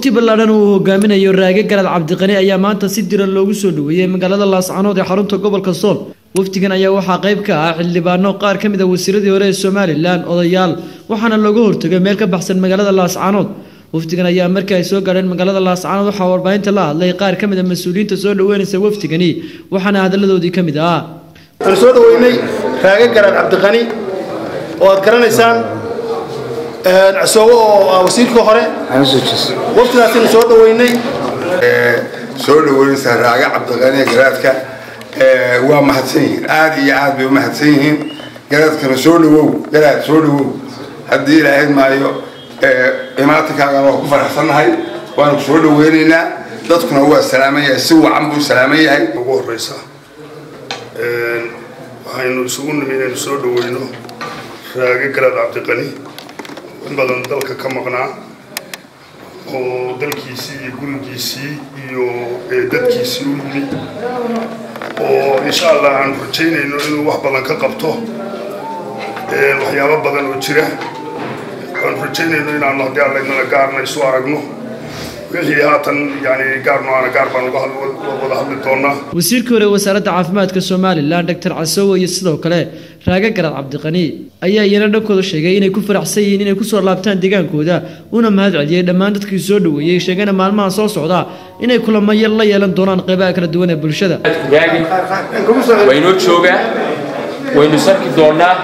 Wafdi ballaaran uu hogaaminayo Raage Garaad Cabdiqani ayaa maanta si diran loogu soo dhaweeyay magaalada Laascanood ee xarunta gobolka Sool. Wafdigan ayaa waxaa qayb ka ah xildhibaano, qaar ka mid ah wasiiradii hore ee Somaliland, odayaal, waxaana looga hortagay meel ka baxsan magaalada Laascanood. Wafdigan ayaa markii ay soo gaadheen magaalada Laascanood waxaa warbaahinta la hadlay qaar ka mid ah mas-uuliyiinta soo dhaweynaysa wafdigani, waxaana hadalladoodii ka mid ah. Waxaan soo dhaweynay Raage Garaad Cabdiqani oo aad garanaysaan, Casoowe oo ah wasiirkii hore. Waftigaasaynu soo dhaweynay. Soo dhaweynaysaa Raage Cabdiqani garaadka, waa mahadsan yihiin, aad iyo aad bay u mahadsan yihiin. Garaadkana soo dhawow, garaad soo dhawow. Haddii ilaahayd maayo imaatinkaagan waa ku faraxsannahay, waanu ku soo dhaweynaynaa. Dadkuna waa salaaman yahay, si wacan buu salaaman yahay. Ugu horeysa waxaynu isugu nimi inaynu soo dhaweyno Raage Garaad Cabdiqani, in badan dalka ka maqnaa oo dalkiisii iyo gurigiisii iyo dadkiisii u yimi, oo insha Allah aan rajaynayno inuu wax badan ka qabto waxyaabo badan oo jira. Aan rajaynayno inaanu haddii Alla idnana gaarna isu aragno, wixii haatan yani gaarno aana gaar baan uga wada hadli doonaa. Wasiirkii hore wasaaradda caafimaadka Somaliland Dr. Casoowe iyo sidoo kale Raage Garaad Cabdiqani ayaa iyana dhankooda sheegay inay ku faraxsan yihiin inay kusoo laabtaan deegaankooda, una mahad celiyey dhammaan dadkii soo dhaweeyey, sheegana maalmaha soo socda inay kulamo la yeelan doonaan qeybaha kala duwan ee bulshada. Raage waynoo joogaa, waynu sarki doonaa.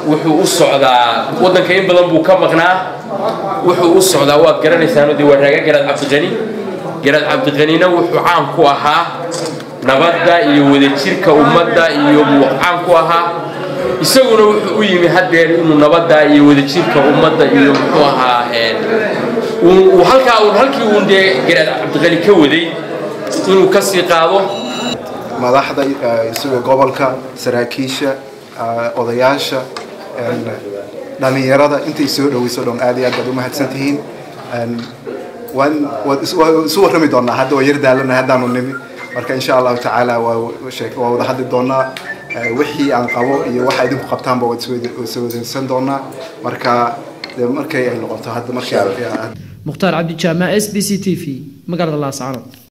Wuxuu u socdaa waddanka, in badan buu ka maqnaa. Wuxuu u socdaa waad garanaysaano, dee waa Raage Garaad Cabdiqani. Garaad Cabdiqanina wuxuu caan ku ahaa nabadda iyo wadajirka ummadda iyo buu caan ku ahaa. Isaguna wuxuu u yimi haddeer inuu nabadda iyo wadajirka ummadda iyo muxuu ahaa uu halkaa uun halkii uun dee Garaad Cabdiqani ka waday inuu ka sii qaado. Madaxda isuga gobolka, saraakiisha, odayaasha, dhalinyarada intay soo dhaweyso dhan, aad iyo aad baad u mahadsan tihiin. Waan isu warrami doonaa, hadda waa yar daalana haddaanu nimi. Marka insha Allahu tacaala waa wada hadli doonaa, wixii aan qabo iyo waxa idinku qabtaanba waad isweydiinsan doonaa. Marka de markay ay noqoto hadda markay Mukhtaar Cabdi Jaamac, SBC TV, magaalada Laascanood.